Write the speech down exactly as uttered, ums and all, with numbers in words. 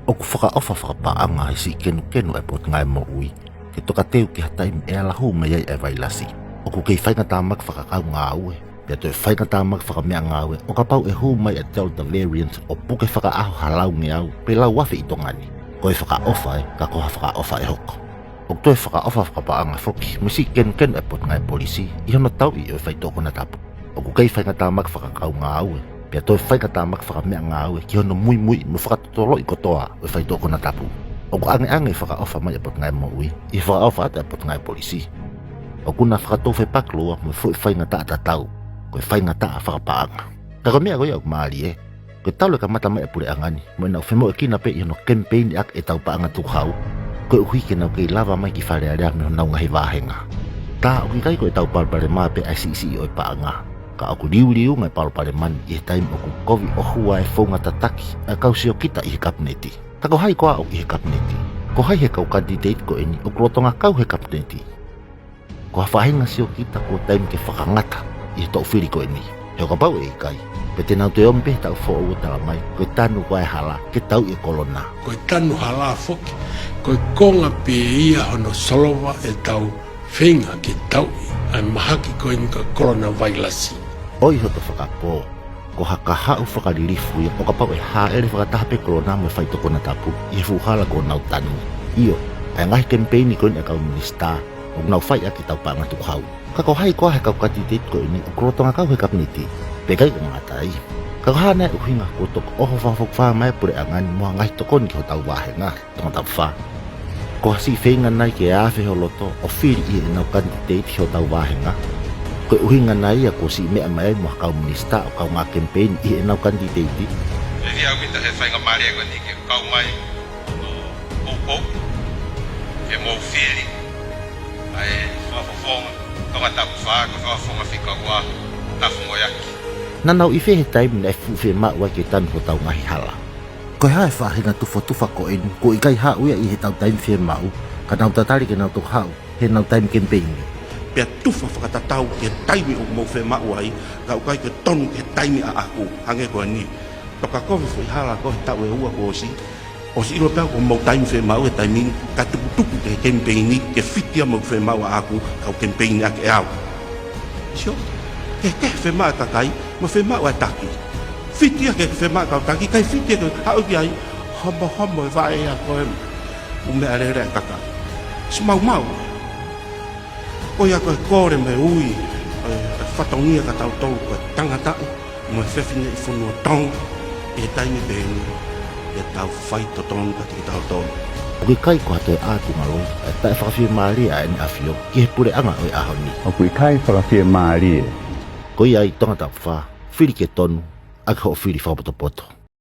ʻOku fakaʻofa fakapaʻanga he siʻi kenukenu ʻa e Potungāue Moʻui ke tokateu ki ha taimi ʻe ala hū mai ai ʻa e vailasi. ʻOku kei faingatāmaki fakakaungāue, pea toe faingatāmaki fakameʻangāue ʻo kapau ʻe hū mai ʻa e Delta variant ʻo puke fakaʻaho ha laungeau pe lauafe ʻi Tonga ni. Ko e fakaʻofa ē, ka ko ha fakaʻofa ʻe hoko. ʻOku toe fakaʻofa fakapaʻanga foki mo e siʻi kenukenu ʻa e Potungāue Polisi ʻi hono tauʻi ʻo e faitoʻo konatapu. ʻOku kei faingatāmaki fakakaungāue, pea toe faingatāmaki fakameʻangāue ki hono muimui mo fakatotoloʻi kotoa ʻo e faitoʻo konatapu. ʻOku ʻangeʻange e fakaʻofa mai ʻa e Potungāue Moʻui ʻi he fakaʻofa atu ʻa e Potungāue Polisi. ʻOku na fakatou fepaki lōua mo e foʻi faingataʻa tatau, ko e faingataʻa fakapaʻanga. Ka ko e meʻa ko ia ʻoku mālie, ko e talu e kamata mai ʻa e puleʻanga ni mo ʻenau femoʻuekina pē ʻi hono kemipeini ʻaki ʻetau paʻanga tukuhau, koeʻuhi ke nau kei lava mai ki Fale Alea mei honau ngaahi vāhenga. Tā ʻoku ʻikai ko ʻetau palopalema pē ʻa e siʻisiʻi ʻo e paʻanga, ka ʻoku liuliunga e palopalema ni ʻi he taimi ʻoku kovi ʻohua e founga tataki ʻa e kau siokita ʻi he Kapineti. Ka ko hai koā ʻoku ʻi he Kapineti? Ko hai he kau kanititeiti ko eni ʻoku lolotonga kau he Kapineti? Ko ha faʻahinga siokita kuo taimi ke fakangata ʻi he toʻu fili ko eni. He ʻo kapau ʻe ʻikai, pea te nau toe omi pē he taʻu foʻou ʻo tala mai ko e tanu koā e hala ke tauʻi e kolona. Ko e tanu hala foki, ko e konga pē ia hono solova ʻetau feinga ke tauʻi ʻa e mahaki ko eni ko e kolona vailasi. ʻOi hoto fakapō, ko ha kahaʻu fakalilifu ia ʻo kapau ʻe hāʻele fakataha pē kolona mo e faitoʻo konatapu ʻi he fuʻu hala kuo nau tanu. ʻIo, ʻa e ngaahi kemipeini ko eni ʻa e kau minisitā ʻoku nau fai ʻaki ʻetau paʻanga tukuhau. Ka ko hai koā he kau kanititeiti ko eni ʻoku lolotonga kau he Kapineti? Pea ʻikai ke ngata ai, ka ko e hā nai e ʻuhinga kuo toki ʻoho fakafokifā mai e puleʻanga ni mo ha ngaahi tokoni ki hotau vāhenga, Tongatapu Fā? Ko ha siʻi feinga nai ke afe ho loto ʻo fili ʻi heʻenau kanititeiti ki hotau vāhenga? Ko e ʻuhinga nai ia kuo siʻi meʻa mai ai mo ha kau minisitā ʻo kaungā kemipeini ʻi heʻenau kanititeiti? ʻE via ʻaupito he faingamālie ko eni ke kau mai ʻo poupou ke mou fili ʻa e fakafofonga Tongatapu Fā ko e fakafofonga fika ua, Tafungoiaki. Naʻa nau ʻi fē he taimi naʻe fuʻu fiemaʻu ai ke tanu hotau ngaahi hala? Ko e hā e faʻahinga tufatufa ko eni kuo ʻikai haʻu ia ʻi heʻetau taimi fiemaʻu, ka nau tatali ke nau toki haʻu heʻenau taimi kemipeini? Pea tufa fakatatau ki he taimi ʻoku mou fiemaʻu ai, ka ʻoku ʻikai ke tonu ki he taimi ʻaʻaku, hangē ko eni. Toka kovi foʻi hala ko e taʻu ʻe ua kuo ʻosi, ʻosi ʻilo pē au ko hoʻomou taimi fiemaʻu he taimi ni, ka tukutuku ki he kemipeini ke fiti ia mo e fiemaʻu ʻaʻaku, kau kemipeini ʻaki ʻe au. Sio, kehekehe e fiemaʻu ʻa e kakai mo e fiemaʻu ʻa e taki. Fiti ia ki he fiemaʻu ʻa e kau taki, ʻikai fiti ia ki he haʻu ki ai, homohomo e vaʻe ia ko e ʻū meʻalele ʻa e kakai. Siʻi maumau. Ko ia ko e kole mo e ui ʻa e fatongia kia tautolu ko e tangataʻi mo e fefineʻi fonua Tonga ʻi he taimi pehē ni, ke tau faitotonu kiate kitautolu. ʻOku ʻikai ko ha toe ʻātunga loi ʻa e taʻefakafiemālie ʻa ʻEne ʻAfio ki he puleʻanga ʻo e ʻaho ni. ʻOku ʻikai fakafiemālie. Ko ia ai Tongatapu Fā, fili ke tonu, ʻaki hoʻo fili fakapotopoto.